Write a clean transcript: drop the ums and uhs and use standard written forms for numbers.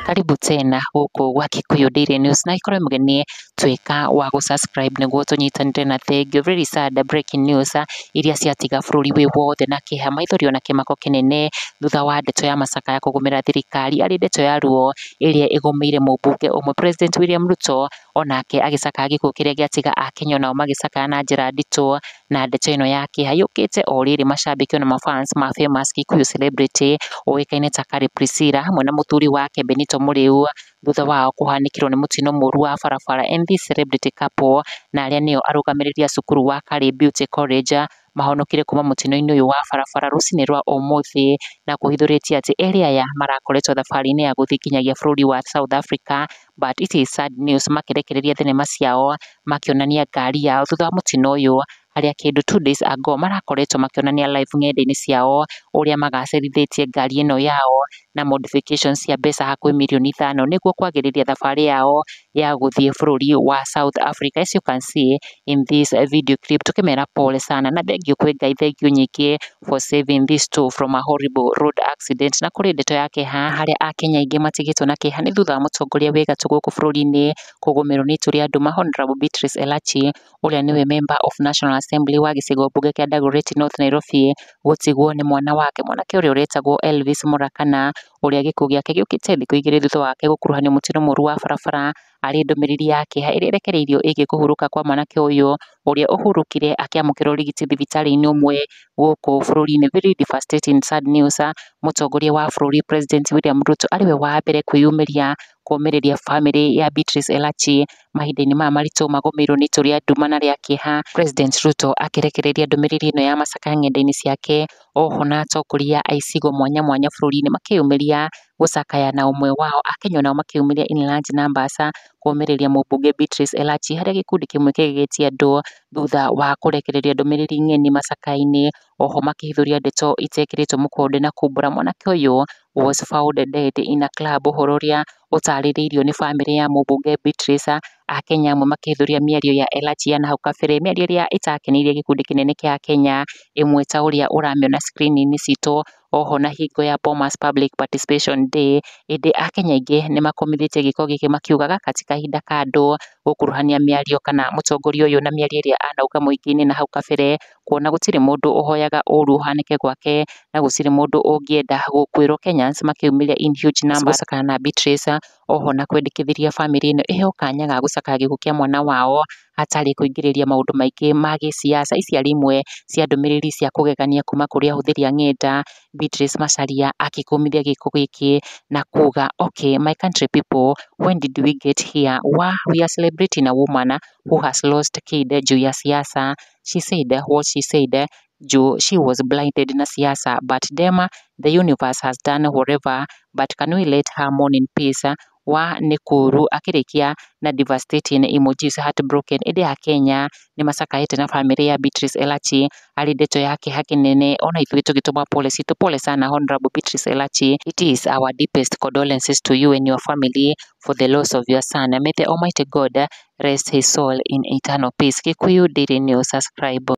Karibu tena gũkũ gwa Kikuyu Daily News, na ikorwo mũgeni tuĩka wa gũ-subscribe nĩguo tũnyitanĩre. Na thengiũ, very sad breaking news iria ciatiga bũrũri wĩ wothe na kĩeha, maithori ona kĩmako kĩnene, thutha wa ndeto ya macakaya kũgũmĩra thirikari, arĩ ndeto ya ruo ĩrĩa ĩgũmĩire mũmbunge ũmwe. President William Ruto onake agĩcakaya gĩkuũ kĩrĩa gĩatiga Akenya onao magĩcakaya na njĩra nditũ. Na ndeto ĩno ya kĩeha yũkĩte o rĩrĩ macambĩki ona mafans ma famous Kikuyu celebrity ũĩkaine ta Carrie Priscilla hamwe na mũthuri wake Benito Mũrĩu, thutha wao kũhanĩkĩrwo nĩ mũtino mũru wa barabara. And this celebrity couple, na arĩa nĩo arũgamĩrĩri a cukuru wa Carrie Beauty College, mahonokire kuma mũtino-inĩ ũyũ wa barabara rũcinĩ rwa ũmũthĩ, na kũhithũrĩtie atĩ erĩ aya marakoretwo thabarĩ-inĩ ya gũthiĩ nginyagia bũrũri wa South Africa. But it is sad news, makĩrekereria thenema ciao makĩonania ngari yao thutha wa mũtino ũyũ, harĩa kĩndũ 2 days ago marakoretwo makĩonania live ng'enda-inĩ ciao ũrĩa magacĩrithĩtie ngari ĩno yao na modifications cia mbeca hakuhĩ mirioni 5 nĩguo kwagĩrĩria thabarĩ yao ya gũthiĩ bũrũri wa South Africa, as you can see in this video clip. Tukĩmera pole sana na thengiũ kwĩ Ngai, thengiũ nyingĩ for saving these two from a horrible road accident. Na kũrĩ ndeto ya kĩeha harĩa Akenya aingĩ matigĩtwo na kĩeha nĩ thutha wa mũtongoria wĩ gatũ gũkũ bũrũri-inĩ kũgũmĩrwo nĩ itu rĩa nduma. Honorable Beatrice Elachi, ũrĩa nĩwe member of National Assembly wa gĩcigo mbunge kĩa Dagoretti North, Nairobi, gũtigwo nĩ mwana wake, mwanake ũrĩa ũretagwo Elvis Mũrakana, ũrĩa gĩkuũ gĩake gĩũkĩte thikũ 2 thutha wake gũkuruhanio mũtino mũru wa barabara. Arĩ ndũmĩrĩri ya kĩeha ĩrĩa ĩrekereirio ĩgiĩ kũhurũka kwa mwanake ũyũ, ũrĩa ũhurũkire akĩamũkĩra ũrigiti thibitarĩ-inĩ ũmwe gũkũ bũrũri-inĩ. Very devastating sad news. Mũtongoria wa bũrũri President William Ruto arĩ we wa mbere kwĩyumĩria kũũmĩrĩria bamĩrĩ ya Beatrice Elachi mahinda-inĩ maya maritũ magũmĩirwo nĩ itu rĩa nduma na rĩa kĩeha. President Ruto akĩrekereria ndũmĩrĩri ĩno ya macakaya ng'enda-inĩ ciake, oho na atongoria a icigo mwanya mwanya bũrũri-inĩ makĩyumĩria gũcakaya na ũmwe wao. Akenya onao makĩyumĩria in large numbers kũũmĩrĩria mũmbunge Beatrice Elachi, harĩa gĩkundi kĩmwe kĩgegetie andũ thutha wa kũrekereria ndũmĩrĩri ng'eni macakaya-inĩ, oho makĩhithũria ndeto itekĩrĩtwo mũkonde na kumbũra mwanake ũyũ was found dead in a club, ũhoro ũrĩa ũtarĩrĩirio nĩ bamĩrĩ ya mũmbunge Beatrice. Akenya amwe makĩhithũria mĩario ya Elachi ya nahau kabere, mĩario ĩrĩa ĩtakeneirie gĩkundi kĩnene kĩa Akenya ĩmwe, ta ũrĩa ũramĩona screen-inĩ citũ, oho na hingo ya Bomas Public Participation Day. Ĩndĩ Akenya aingĩ nĩ makomithĩtie gĩko gĩkĩ, makiuga gaka ti kahinda ka andũ gũkuruhania mĩario kana mũtongoria ũyũ na mĩario ĩrĩa anauga mũingĩ-inĩ na hau kabere, kuona gũtirĩ mũndũ ũhoyaga ũru ũhanĩke gwake na gũtirĩ mũndũ ũngĩenda gũkuĩrwo. Kenyans makĩyumĩria in huge numbers gũcakaya na Beatrice, oho na kwendekithĩria bamĩrĩ ĩno ĩheo kanya ga gũcakaya gĩkuũ kĩa mwana wao hatarĩ kũingĩrĩria maũndũ maingĩ ma gĩsiasa. Ici arĩ imwe cia ndũmĩrĩri cia kũgegania kuma kũrĩ ahũthĩri a ng'enda. Beatrice Macharia akĩkũmithia gĩko gĩkĩ na kuga, "Okay, my country people, when did we get here? Wa we are celebrating a woman who has lost kid juu ya siasa. She said what she said juu she was blinded na siasa, but them the universe has done whatever, but can we let her mourn in peace?" Wa nĩ kũũru, akĩrĩkia na devastating emojis heartbroken. Ĩndĩ Akenya nĩ macakaĩte na bamĩrĩ ya Beatrice Elachi arĩ ndeto ya kĩeha kĩnene, ona ithuĩ tũgĩtũma pole citũ. Pole sana, Honorable Beatrice Elachi. It is our deepest condolences to you and your family for the loss of your son. May the Almighty God rest his soul in eternal peace. Kikuyu Daily News, subscribe.